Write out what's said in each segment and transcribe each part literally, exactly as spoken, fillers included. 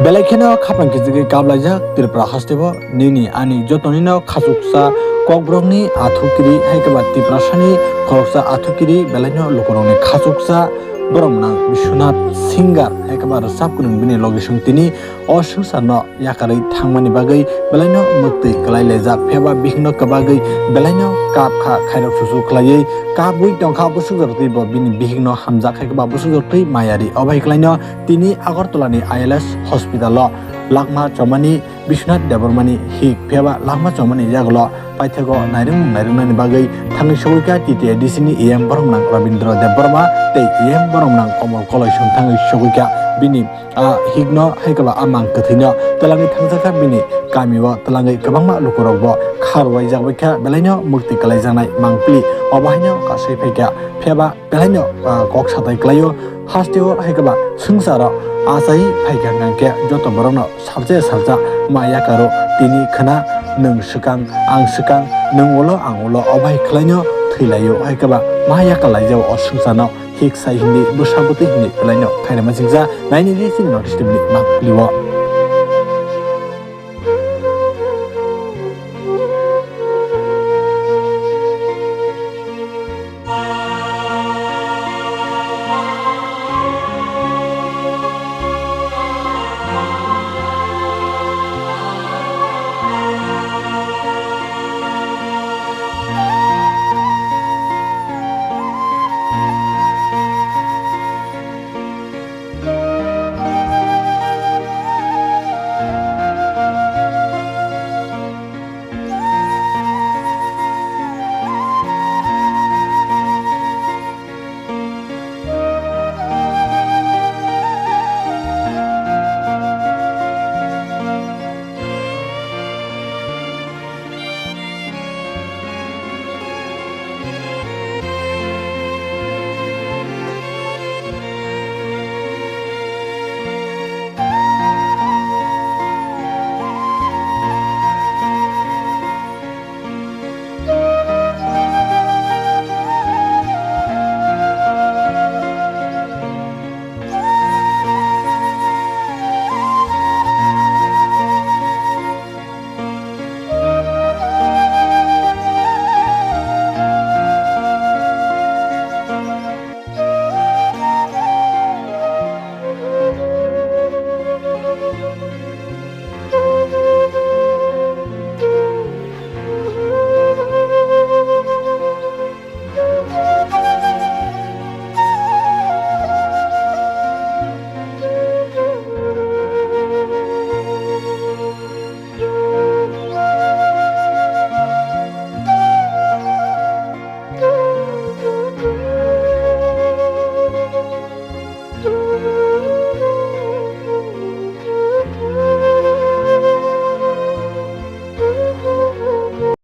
Belai kheno khapang kichigwi kaplaijak Tripura hasteo nini ani jotonino khachuksa kokborokni athukiri hai khe ba Tiprasani khoroksa athukiri belaino lukurokni khachuksa borok mwnang Biswanath Singer hai khe ba rwchap kwrwng bini logisong tini o swngcharno yakarwi thangmani bagwi belaino mwktwi kwlai laijak, phiya ba bihikno kwbagwi belaino kap kha khairok susu khlaiwi kabwi tongkha bwswk jorotwi bo bini bihikno hamjak hai khe ba bwswk jorotwi mayari. Obo hai kwlaino tini Agartala ni I L S hospital o langma chomani Biswanath Debbarma ni hik, phiya ba langma chomani yagulo paithago nairwng nairwknani bagwi thangwi sogwi kha T T A D C ni E M borok mwnang Rabindra Debbarma tei E M borok mwnang Komol Koloisong thangwi sogwi kha bini a hikno hai khe ba a mang kwthwino twlangwi thangjakha bini kamio twlangwi kwbangma lukurokbo kha rwuaijak bai kha belaino mwktwi kwlaijaknai mangpili obo haino kasui phaikha phiya ba belaino ah, kok satai kwlaio hasteo hai khe ba swngcharo achai phaikha hwnkhe joto borokno salsa salsa ma yakaro tini khwna nwng swkang ang swkang nwng ulo ang ulo obo hai khwlaino thwilaio hai khe ba ma yakalaijao o swngcharno. Hik sai hindi bwsa bwtwi hindi belaino khairema chingsa naini di chini notice tibni mangpili o.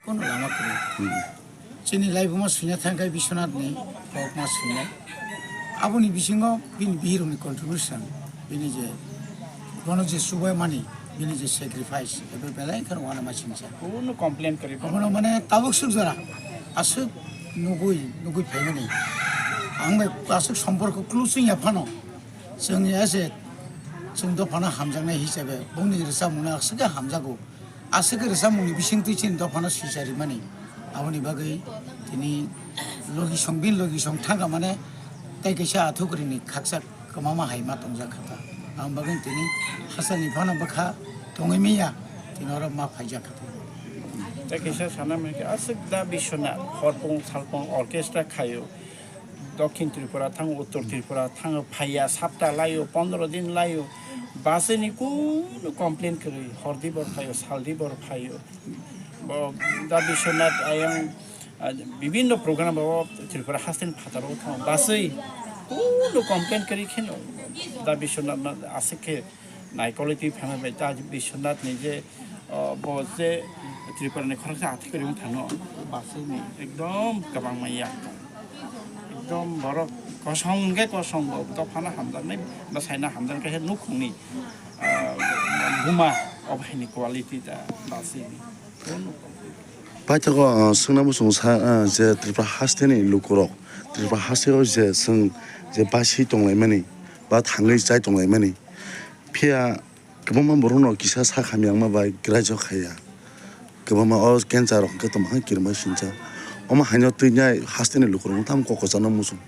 Kono lama kwrwi. Hmm. Chini laibuma swina thangkhe Biswanath ni kokma swinai. Aboni bisingo bini bihirokni contribution, bini je bono je chubaimani, bini je sacrifice, ebo belai kheno uanama singcha. Kono complain kwrwi. Abono mane tabuk swk jora aswk nugui, nugui phaimani. Ang bai aswk somporko close wngya phano, chwng ya se, chwng dophano hamjaknai hisabe, bongni rwchapmungno aswk khe hamjago. Aswk khe rwchapmungni bisingtwi chini dophano swicha rimani. Aboni bagwi tini logisong, bini logisong thangkha mane tei kaisa athukrini khaksa kwmama hai ma tongjak kha ta. Aboni bagwi tini hasteni phano bwkha tongwi manya, tini oro ma phaijak kha ta. Tei kaisa sana hwnkhe aswk da Biswanath horpung salpung orchestra khaio. Dokhin Tripura thango, Uttor Tripura thango, phaiya, sapta laio, pondro din laio, baswi ni kunu complain kwrwi, hordi bor phaio, saldi bor phaio. Bo Da Biswanath ayang, ah, bibinno program bo Tripura hasteni phataro thango, baswi kunu complain kwrwi kheno Da Biswanath no aswk khe naikolwi twi phano bai ta Biswanath ni je, o, bo je Tripura ni khoroksa athik kwrwi wng thano, baswi ni ekdom kwbangma ya. Ekdom borok kosong hwnkhe kosong bo dophano hamjaknai, bwsaino hamjaknai khe nukhungni, ah, buma o bahai ni quality da baswi ni. Paithago, ah, swngna muchung sa, ah, je Tripura hasteni lukurok Ba hasteo je chwng je basi tonglaimani, ba thangwi chai tonglaimani, phiya kwbangma borokno kisa sak hamyangma bai graijak khaiya. Kwbangma o cancer rok hwnkhe tongma khe kirima sincha. Omo haino twi nai hasteni lukurokno tamo kok kwchangno muchung.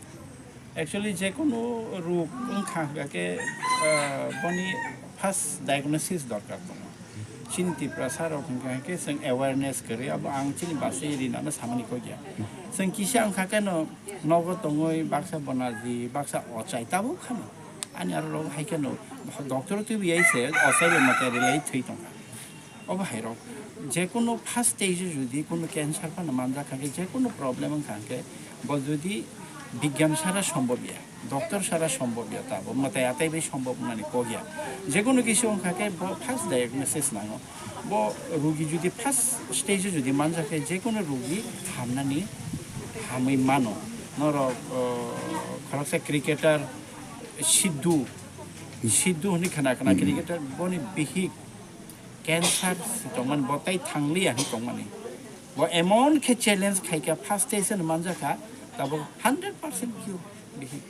Actually, je kono rog wngkha hwnkha khe, ah, boni first diagnosis dorkar tongo. Chini Tiprasa rok hwnkha khe chwng awareness kwrwi, abo ang chini basi rinano samani kok ya. Chwng kisa wngkha khe no, nogo tongwi baksa bonaji, baksa ochai tabuk khano. Ani aro rok hai kheno doctor twibo yai se ochai bai motai rilai thwi tongkha. Obo hai rok je kono first stage o jodi kono cancer phano manjak kha khe, je kono problem wngkha khe, bo jodi bigyan sara sombhob ya, doctor sara sombhob ya, tabo mwtai atai bai sombhob wngnani kok ya. Je kono kisa wngkha khe bo first diagnosis nango. Bo rugi jodi first stage o jodi manjak khe, je kono rugi hamnani hamwi mano. Norok, o, khoroksa cricketer Sidhu, Sidhu hwnwi khna khna cricketer boni bihik cancer si tongmani, bo tai thangliya hwnwi tongmani. Bo emon khe challenge khaikha, first stage no manjakha, tabuk hundred percent cure bihik.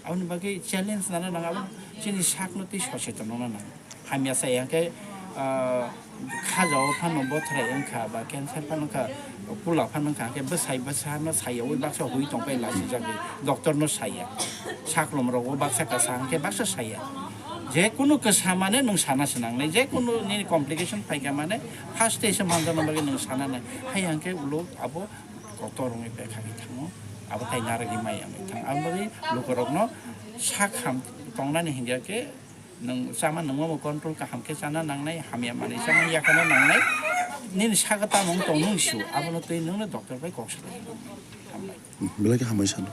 Aboni bagwi challenge nana nang, abo chini sakno twi soseton wngna nang. Hamya sa yang khe, ah, khajao phano bothrai wngkha ba cancer phano wngkha, pula phano wngkha, hwnkhe bwsai bwsa no saiyaui baksa hui tongpai lasijagwi, doctor no saiya. Saklom rogo baksa kasa hwnkhe baksa saiya. Je kunu kasa mane nwng sana swnangnai, je kunu nini complication phaikha mane first stage manjakna bagwi nwng sana nai. Hai hwnkhe ulo abo kotor wngwi bekha khe thango, abo tai narwgwi maya wngwi thango. Aboni bagwi lukurokno sak ham tongnani hwnkhe khe nwng chama nungma bo control kaham khe chana nangnai, hamya manwi chama yakhana nangnai, nini sago tamo wng tong nwng sio, abono twi nwngno doctor bai kok salai. Hambai. Belai khe hambai sano.